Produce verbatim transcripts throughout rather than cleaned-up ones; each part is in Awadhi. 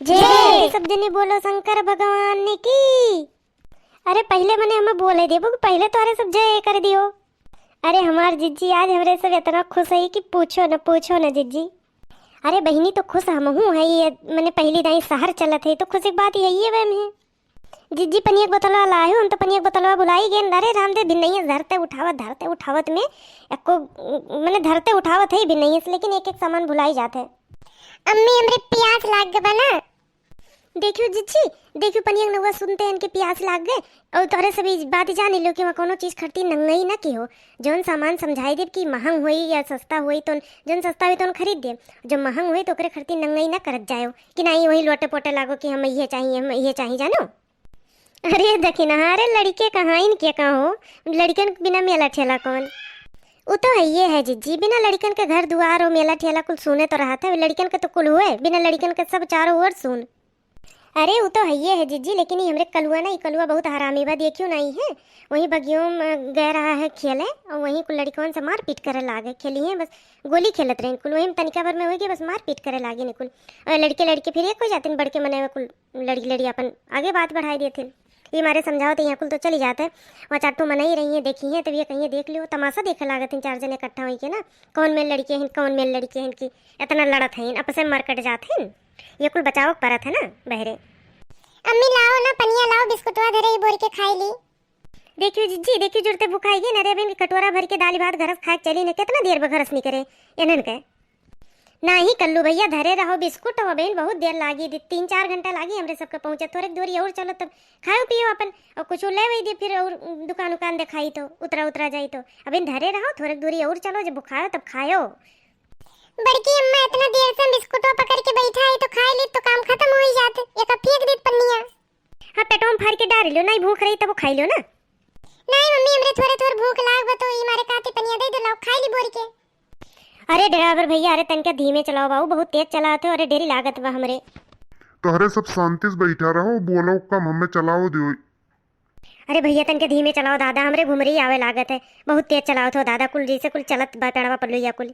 जय। सब जनी बोलो शंकर भगवान की। अरे पहिले मने हमें बोले देबो कि पहिले तोहरे सब जय कर दियो। अरे हमार जिज्जी आज हमरे सब इतना खुश है कि पूछो न, पूछो न जिज्जी। अरे बहिनी तो खुश हमहू है, ये मने पहली दाई शहर चलत है तो खुश एक बात यही है बहन है। जिज्जी पनिया के बोतलवा लाए हो, हम तो पनिया के बोतलवा भुलाई गए। अरे रामदेव भिन्नैया धरते उठावत, धरते उठावत में एको मने धरते उठावत है भिन्नैया से, लेकिन एक एक सामान भुलाई जात है। अम्मी हमरे प्यास लाग गबा ना। देखियो जिज्जी, देखियो पनिया के नौवा सुनते हैं इनके प्यास लाग गए। और तोहरे सभी बात जान लो कि वहाँ कोनो चीज खरीदी नंगई ना की हो। जौन सामान समझाई देब कि महंग होई या सस्ता होई तो जौन सस्ता होई तो खरीद देब, जो महंग होई तो ओकरे खरीदी नंगई ना करत जायो कि नहीं वही लोटे पोटे लागो कि हम ये चाहिए, हम ये चाहिए जानो। अरे देखी ना, अरे लड़के कहाँ इनके कहाँ हो, लड़कन के बिना मेला ठेला कौन। उ तो है ये है जिज्जी, बिना लड़कन के घर दुआर और मेला ठेला कुल सुने तो रहत है, लड़कन के तो कुल हुए, बिना लड़कन के सब चारों ओर सुन। अरे उ तो है ये है जिज्जी, लेकिन ये हमरे कलुआ ना, ये कलुआ बहुत हरामी बा, देखियो ना ही है, वहीं बगियों में गए रहा है खेले और वहीं कुल लड़कन से मारपीट करे लागे, खेली हैं बस, गोली खेलत रहे कुल, वहीं में तनिका भर में होई गए बस मारपीट करे लागे निकुल। और लड़के लड़के फिर एक हो जाते हैं, बड़के मने में कुल लड़ी लड़ी अपन आगे बात बढ़ाई देते हैं। ये मारे समझाओ तो यहाँ कुल तो चली जाते हैं, वहाँ चार ठो मनई रही हैं, देखी हैं तब ये कहीं देख लियो तमाशा देखे लागत हैं चार जने इकट्ठा होई के ना, कौन मेल लड़के हैं, कौन मेल लड़के हैं कि इतना लड़त हैं, आपस में मारकट जात हैं। ये कुल बचाव के परत है ना बहरे। अम्मी लाओ ना पनिया लाओ, बिस्कुटवा धरे ही बोर के खाई ली। देखियो जिज्जी, देखियो जुरते भुखाई गई ना रे, अबे इनके कटोरा भर के दाल भात घरस खाए के चली ने, कितना देर बा घरस निकरे इन्हन के। नाही कल्लू भैया, धरे रहो बिस्कुट, अब अबहिन बहुत देर लागी, दि-, तीन चार घंटा लागी हमरे सबके पहुँचे। थोड़े दूरी और चलो तब खाओ पियो अपन, और कुछ ले वही दे फिर और दुकान उकान दिखाई तो उतरा उतरा जाई तो। अबहिन धरे रहो, थोड़े दूरी और चलो, जब भुखायो तब खायो। बड़की अम्मा इतना देर से हम बिस्कुटवा पकड़ के बैठा है तो खाए ली तो काम खत्म हो ही जात, एक फेंक दीत पन्निया। हाँ पेटवा में फाड़ के डार लियो, नहीं भूख रही तब वो खाई लियो ना। नहीं मम्मी, हमरे थोड़े थोड़े भूख लाग बा तो ई मारे काती पनिया दे दो, लाओ खाई ली बोर के। अरे ड्राइवर भैया, अरे तनका धीमे चलाओ बाबू, बहुत तेज चलाते हो, अरे डेरी लागत बा हमरे। तोहरे सब शांति से बैठा रहो, बोलो कम, हमें चलाओ दियो। अरे भैया तनका धीमे चलाओ दादा, हमरे घुमरी आवे लागत है, बहुत तेज चलाओ थो दादा, कुल जैसे कुल चलत बा पेड़वा पल्लुया कुल।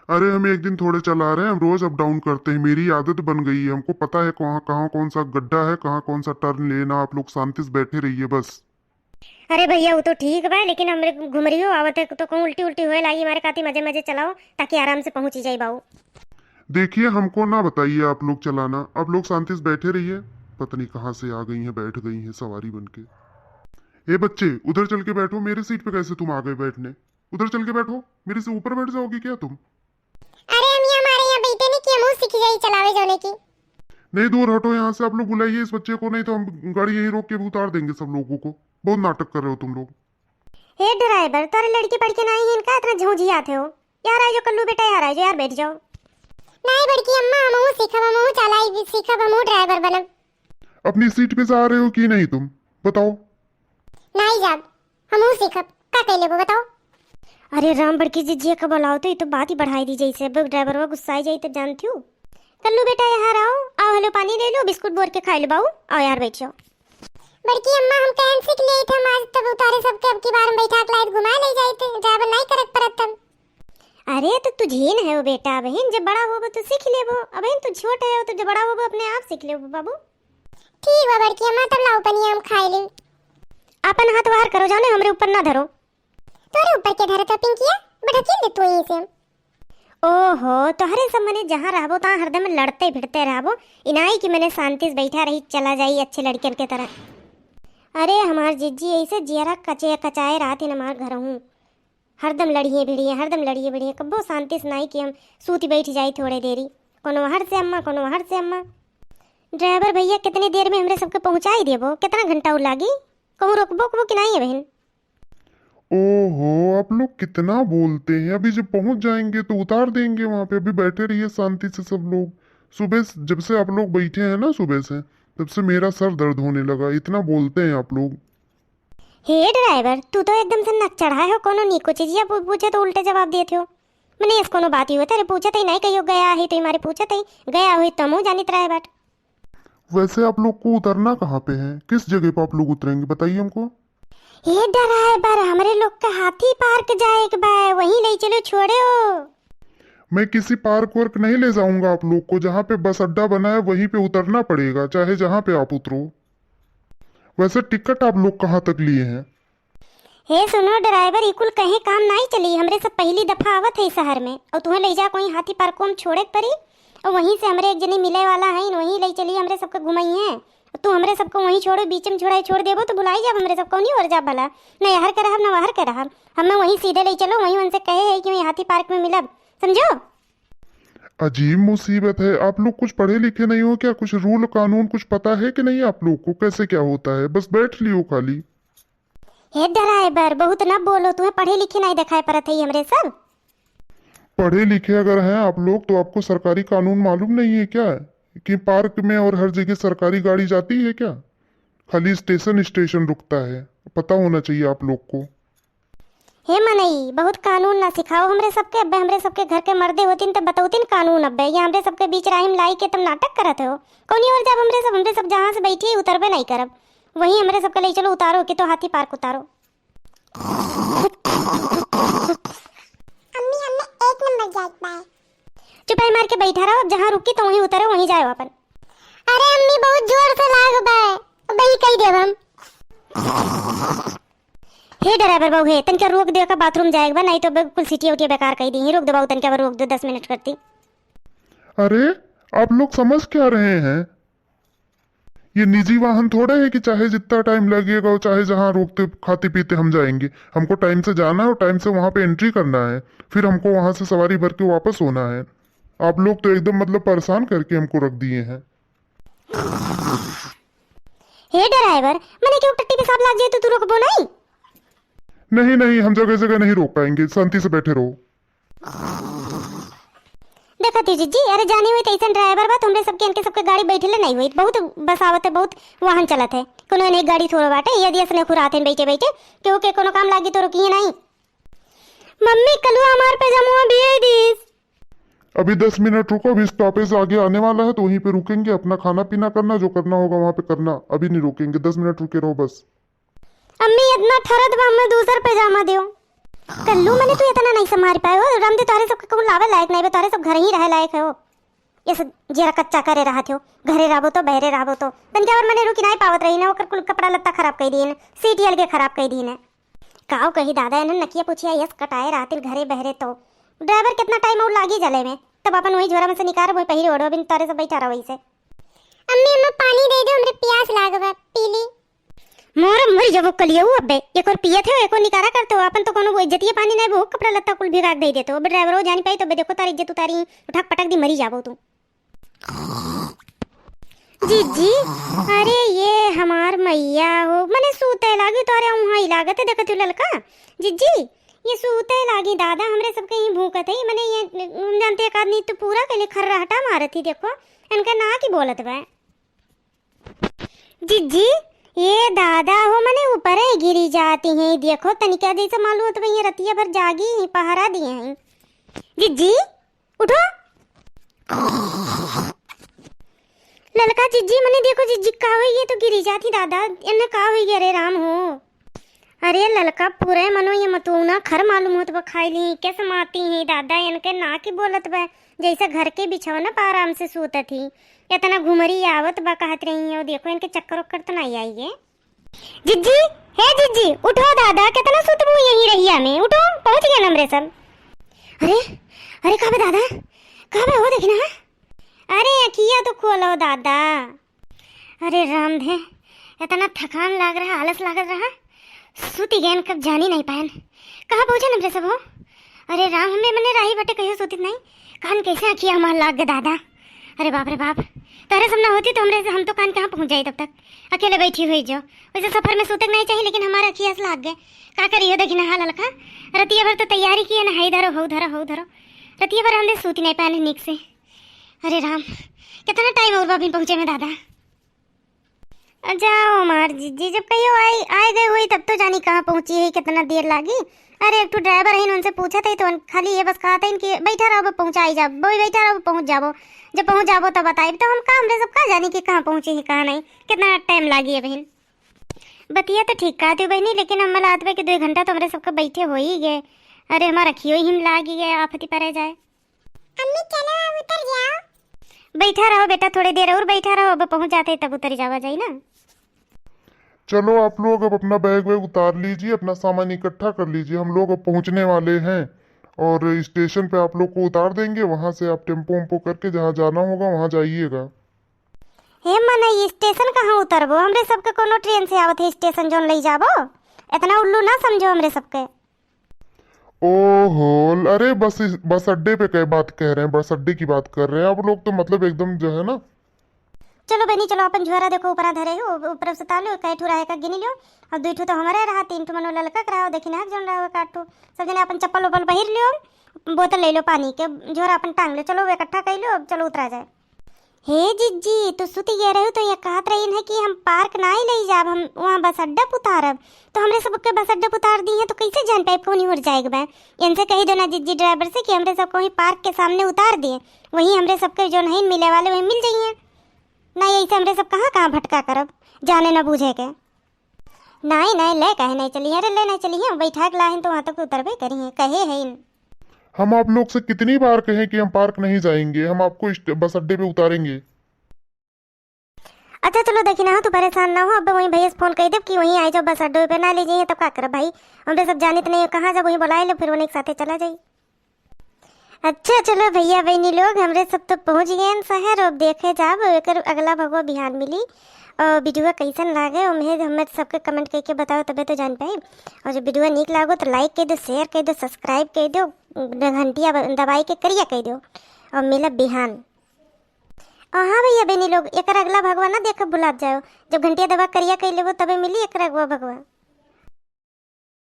अरे हम एक दिन थोड़े चला रहे हैं, हम रोज अप डाउन करते हैं, मेरी आदत बन गई है, हमको पता है कहाँ कहाँ कौन सा गड्ढा है, कहाँ कौन सा टर्न लेना, आप लोग शांति से बैठे रहिए बस। अरे भैया, वो तो ठीक बा, लेकिन हमरे घुमरियो आवत है, तो कहूँ उल्टी उल्टी होए लागी, हमारे काती मजे मजे चलाओ, ताकि आराम से पहुँची जाए बाऊ। देखिए, हमको ना बताइए आप लोग चलाना, आप लोग शांति से बैठे रहिए। पता नहीं कहाँ से आ गई हैं, बैठ गई हैं सवारी बन के। ए बच्चे, उधर चल के बैठो, मेरे सीट पे कैसे तुम आ गए बैठने? उधर चल के बैठो, मेरे से ऊपर बैठ जाओगे क्या तुम? अरे हम ये हमारे यहाँ बैठे नहीं कि हम सीख जाए चलावे जाने की। नहीं, दूर हटो यहाँ से, आप लोग बुलाइए इस बच्चे को, नहीं तो हम गाड़ी यहीं रोक के भी उतार देंगे सब लोगों को। बहुत नाटक कर रहे हो तुम लोग। हे ड्राइवर, तोरे लड़की पढ़ के नहीं है इनका इतना झोंझियात है हो। यार आ जाओ कल्लू बेटा, यार आ जाओ, यार बैठ जाओ। नहीं बड़की अम्मा, हमहू सीखब, हमहू चलाई सीखब, हमहू ड्राइवर बनब। अपनी सीट पे से आ रहे हो कि नहीं तुम, बताओ। नहीं जाब, हमहू सीखब, का कह लेबो बताओ। अरे राम, बड़की जिज्जी के बुलाओ तो, ये तो बात ही बढ़ाई दी जैसे, अब ड्राइवरवा गुस्साई जाई तब जानती हूँ। कल्लू बेटा यहाँ आओ, आओ हेलो पानी ले लो, बिस्कुट बोर के खाई लो बाऊ, आओ यार बैठ जाओ। बड़की अम्मा हम कहन सीख लिए थे, हम आज तब उतारे सबके अब की बार हम बैठा के लाइत घुमा ले जाए थे, ड्राइवर नहीं करक परत तब। अरे तो तू झीन है वो बेटा, बहन जब बड़ा होबो तो सीख लेबो, अबहिन तू छोट है तो जब बड़ा होबो अपने आप सीख लेबो बाबू। ठीक बा बड़की अम्मा, तब लाओ पनिया हम खाए ले। अपन हाथ बाहर करो, जाने हमरे ऊपर ना धरो। तोरे ऊपर के धरत हो पिंकिया, बैठा खेल दे तू यहीं से। ओहो, तोहरे सब मने जहाँ रहबो तहाँ हरदम लड़ते भिड़ते रहबो। इनाई कि मने शांति से बैठा रही, चला जाई अच्छे लड़कन के तरह। अरे हमार जिज्जी ऐसे जियरा कचे कचाए रहत है हमार घर हूँ। हरदम लड़िए भिड़िए, हरदम लड़िए भिड़िए, कब्बो शांति से नाई कि हम सूती बैठ जाई थोड़े देरी। कोनो हर से अम्मा, कोनो हर से अम्मा। ड्राइवर भैया कितनी देर में हमरे सबके पहुँचाई देबो? कितना घंटा उ लागी? कहूँ रोकबो कबो कि नाई है बहन? ओहो, आप लोग कितना बोलते हैं। अभी जब पहुंच जाएंगे तो उतार देंगे वहां पे। अभी बैठे रहिए शांति से सब लोग। सुबह से, जब से आप लोग बैठे हैं ना सुबह से, तब से मेरा सर दर्द होने लगा। इतना बोलते हैं आप लोग। हे ड्राइवर, तू तो एकदम से नक चढ़ाए हो, कोनो नीको चीजिया पू-, पूछे तो उल्टे जवाब देते हो। मने इस कोनो बात ही होता रे, पूछत ही नहीं कहियो गया है तो हमारे पूछत ही गया हुई तो मुँह जानित रहे बाट। वैसे आप लोग को उतरना कहाँ पे है, किस जगह पे आप लोग उतरेंगे, बताइए हमको। हे ड्राइवर, हमरे लोग के हाथी पार्क जाए के बा, वहीं ले चलो छोड़ो। मैं किसी पार्क वार्क नहीं ले जाऊंगा आप लोग को। जहाँ पे बस अड्डा बना है, वहीं पे उतरना पड़ेगा, चाहे जहाँ पे आप उतरो। वैसे टिकट आप लोग कहाँ तक लिए हैं? हे सुनो ड्राइवर, ई कुल कहे काम नाई चली। हमरे सब पहली दफा आवत है शहर में, और तुम्हें ले जा कोई हाथी पार्क में छोड़े के पड़ी, और वहीं से हमरे एक जनी मिले वाला है, वहीं ले चली, हमरे सबके घुमाई है। तू हमरे सबको वहीं छोड़ो, बीच में छोड़ा छोड़ देबो तो भुलाई जाब हमरे सब, कौनी ओर जाब भला? न यहर के रहब, न वहर के रहब। हमें वहीं सीधे ले चलो, वहीं उनसे कहे है कि वहीं हाथी पार्क में मिलब, समझो? अजीब मुसीबत है, आप लोग कुछ पढ़े लिखे नहीं हो क्या? कुछ रूल कानून कुछ पता है कि नहीं आप लोग को, कैसे क्या होता है? बस बैठ लियो खाली। हे ड्राइवर, बहुत ना बोलो, तुम्हें पढ़े लिखे नहीं दिखाई पड़त है हमरे सब। पढ़े लिखे अगर हैं आप लोग तो आपको सरकारी कानून मालूम नहीं है क्या कि पार्क में और हर जगह सरकारी गाड़ी जाती है क्या? खाली स्टेशन स्टेशन रुकता है, पता होना चाहिए आप लोग को। हे मनई, बहुत कानून ना सिखाओ हमरे सबके। अबे हमरे सबके घर के मर्दे होतिन त बतौतिन कानून। अबे ये हमरे सबके बीच राही में लाई के तुम नाटक करत हो। कौनी ओर जाब हमरे सब? हमरे सब जहाँ से बैठी है उतरबे नहीं करब। वहीं हमरे सबके ले चलो, उतारो कि तो हाथी पार्क उतारो। अम्मी, हमें एक नंबर जाए के बा। चुपाई मार के बैठा रहो, अब जहाँ रुकी तो वहीं उतरो, वहीं जाओ अपन। अरे अम्मी, बहुत जोर से लाग बा, वही कह देब हम। हे ड्राइवर बाबू, हे तनका रोक दे का, बाथरूम जाए के बा, नहीं तो बिल्कुल सीटी उटिया बेकार कह दी। रोक दे बाबू, तनका रोक दे, दस मिनट करती। अरे, आप लोग समझ क्या रहे हैं? ये निजी वाहन थोड़े है कि चाहे जितना टाइम लगेगा और चाहे जहाँ रोकते खाते पीते हम जाएंगे। हमको टाइम से जाना है और टाइम से वहाँ पे एंट्री करना है, फिर हमको वहाँ से सवारी भर के वापस होना है। आप लोग तो एकदम मतलब परेशान करके हमको रख दिए हैं। हे ड्राइवर, मने क्यों टट्टी पेशाब लाग जाए तो तू रोकबो नहीं? नहीं, नहीं, हम जगह जगह नहीं रोक पाएंगे, शांति से बैठे रहो। देखत ही जिज्जी, अरे जानी हुई त ऐसन ड्राइवर बा, तो हमरे सबके इनके सबके गाड़ी बैठले नहीं हुई, बहुत बसावत है, बहुत वाहन चलत है, कोनो नहीं गाड़ी थोड़ो बाटे, यदि असने खुरात है बैठे बैठे, केहू के कोनो काम लागी तो रुकिए नहीं। मम्मी, कलुआ हमार पैजामा भिगोई दीस। अभी दस मिनट रुको, अभी स्टॉपेज आगे आने वाला है, तो वहीं पे रुकेंगे, अपना खाना पीना करना, जो करना होगा वहाँ पे करना, अभी नहीं रुकेंगे, दस मिनट रुके रहो बस। अम्मी, इतना ठरत बा, हमें दूसर पैजामा दियो। कल्लू, मने तू इतना नहीं संभाल पाए हो, रामदे तोहरे सबके कहूँ लावे लायक नहीं बे, तोहरे सब घर ही रहे लायक है हो। ये सब जेरा कच्चा करे रहत हो, घरे रहबो तो, बहरे रहबो तो। तनिका और मने रुकी नहीं पावत रही ना, ओकर कुल कपड़ा लत्ता खराब कर दिए ने, सीटी अलगे खराब कर दिए ने। काव कही दादा, इन्हन नकिया पुछिया यस कटाए रहतिन घरे बहरे तो। ड्राइवर कितना टाइम और लागी जले में, तब अपन वही झोरा में से निकार वही पहिरे ओढ़ो, बिन तोहरे सब बैठा रहो वही से। अम्मी, अम्मा, पानी दे दो, हमरे प्यास लाग बा, पी ली। मोर मर जबो कलियऊ अबे, एक और पियत हो, एक और निकारा करते हो, अपन तो कोनो इज्जतिये पानी नहीं बो, कपड़ा लत्ता कुल भिगा के दे देते हो। अबे ड्राइवर हो जानी पाई तो अबे देखो तारी इज्जत उतारी, उठा के पटक दी, मरी जाबो तू। जिज्जी, अरे ये हमार मैया हो, मने सूते लागी तोरे उहाँ ही लागत है, देखत हो ललका। जिज्जी, ये सूते लागी दादा, हमरे सबके ही भूकत है, मने ये हम जानते एक आदमी तो पूरा के लिए खर्राटा मारत ही, देखो इनका ना की बोलत बा। जिज्जी, ये दादा हो मने ऊपर है गिरी जाती हैं, देखो तनिका जैसे मालूम होत बा ये रतिया भर जागी ही, पहरा दिए हैं। जिज्जी, उठो। ललका जिज्जी, मने देखो जिज्जी का होई, ये तो गिरी जाती दादा, इन्हें का होई, अरे राम हो। अरे ललका, पूरे मनो ये मतुना खर मालूम होत बा, खाई ली कैसे माती ही दादा, इनके ना की बोलत बा, जैसे घर के बिछौना पर आराम से सूतत ही। इतना घुमरी आवत बा, कहत रही है, देखो इनके चक्कर उक्कर तो नहीं आई है। जिज्जी, हे जिज्जी, उठो दादा, कितना सुतबू यहीं रहिया में, उठो, पहुँच गया हमरे सब। अरे, अरे का बे दादा, का बे हो देखी ना। अरे अखिया तो खोलो दादा। अरे राम धे, इतना थकान लाग रहा, आलस लागत रहा, सूती गयन कब जानी नहीं पायन। कहाँ पहुँचे हमरे सब हो? अरे राम, हमें मने राही बटे कहियो सूतित नहीं, कान कैसे अखिया हमार लाग गए दादा। अरे बाप रे बाप, तोहरे सब ना होती तो हमरे से, हम तो कान कहाँ पहुँच जाई तब तक, अकेले बैठी हुई जो। वैसे सफर में सूते के नहीं चाहिए, लेकिन हमारे अखिया से लाग गए। का करियो देखी ना हाल ललका, रतिया भर तो तैयारी किए ना, हाई धरो, हऊ धरो, हऊ धरो, रतिया भर हमने सूती नहीं पाए निक से। अरे राम, कितना टाइम और बा बिन पहुँचे में दादा। जाओ हमार जिज्जी, जब कहियो आई, आए गए हुई तब तो जानी कहाँ पहुँची है, कितना देर लागी। अरे एक ठो ड्राइवर है, उनसे पूछा था तो उन-, खाली ये बस कहा था इनके बैठा रहो, बस पहुँचा ही जाओ, वही बैठा रहो, बस पहुँच जाबो। जब पहुँच जाबो तब बताइब, तो हम का, हमरे सब का जानी कि कहाँ पहुँची है कहाँ नहीं, कितना टाइम लागी है बहन। बतिया तो ठीक कहती हो बहनी, लेकिन हम लात बे कि दो घंटा तो हमरे सबके बैठे हो ही गए। अरे हमारा अखियो ही लागी गए, आफती परे जाए। मम्मी, चलो, अब उतर जाओ। बैठा रहो बेटा, थोड़ी देर और बैठा रहो, अब पहुँच जाते तब उतर जावा जाई ना। चलो आप लोग अब अपना बैग वैग उतार लीजिए, अपना सामान इकट्ठा कर लीजिए, हम लोग अब पहुँचने वाले हैं और स्टेशन पे आप लोग को उतार देंगे। वहाँ से आप टेम्पो वेम्पो करके जहाँ जाना होगा वहाँ जाइएगा। हे मनई, स्टेशन कहाँ उतरबो? हमरे सबके कोनो ट्रेन से आवत है स्टेशन जौन लई जाबो? इतना उल्लू ना समझो हमरे सबके। ओहो, अरे बस, बस अड्डे पे कहे बात कह रहे हैं, बस अड्डे की बात कर रहे हैं आप लोग तो, मतलब एकदम जो है ना। चलो बहनी, चलो अपन झोरा देखो ऊपरा धरे हो, ऊपर से उतार लो, कई ठो रहे का गिनी लियो, और दुई ठो तो हमारे रहा, तीन ठो मनो ललका के रहा, देखी ना जौन रहा काट ठो, सब जने अपन चप्पल उप्पल पहिर लियो, बोतल ले लो पानी के, झोरा अपन टांग लो, चलो इकट्ठा कर लो, अब चलो उतरा जाए। हे जिज्जी, तू सुती गए रहू तो ये कहत रही है कि हम पार्क ना ही ले जाब, हम वहाँ बस अड्डा पे उतारब। तो हमरे सबके बस अड्डा पे उतार दी है तो कैसे जान पाए कौन ओर जाए के बा? इनसे कही दो ना जिज्जी ड्राइवर से कि हमरे सबको वहीं पार्क के सामने उतार दिए, वहीं हमरे सबके जो नहीं मिले वाले वहीं मिल जाइए। ना ऐसे हमरे सब कहाँ कहाँ भटका करब, जाने ना बूझे के। नहीं नहीं, ले काहे नहीं चली है? अरे ले नहीं चली है, बैठा के लाहिन तो वहाँ तक उतरबे करी है, कहे है इन। हम आप लोग से कितनी बार कहें कि हम पार्क नहीं जाएंगे, हम आपको इस बस अड्डे पे उतारेंगे। अच्छा चलो देखी ना, तू परेशान ना हो, अब वहीं भैया से फोन कर देब कि वहीं आ जाओ बस अड्डे पे, ना ले जाइए तब का करब भाई, हमरे सब जानित नहीं है कहाँ जब वहीं बुलाए लो फिर उन्हीं के साथे चला जाई। अच्छा चलो भैया बहनी लोग, हमरे सब तो पहुँच गए हैं शहर, अब देखे जाब एकर अगला भगवा बिहान मिली। और वीडियो कैसन लागे ओमे हमें सबके कमेंट करके बताओ, तबे तो जान पाए। और जब वीडियो नीक लागो तो लाइक कर दो, शेयर कर दो, सब्सक्राइब कर दो, घंटिया ब-, दबाई के करिया कर दो। और मिलब बिहान। और हाँ भैया बहनी लोग, एकर अगला भगवा ना देख भुलात जाओ, जब घंटिया दबा करिया कर लेबो तबे मिली एकर अगवा भगवा।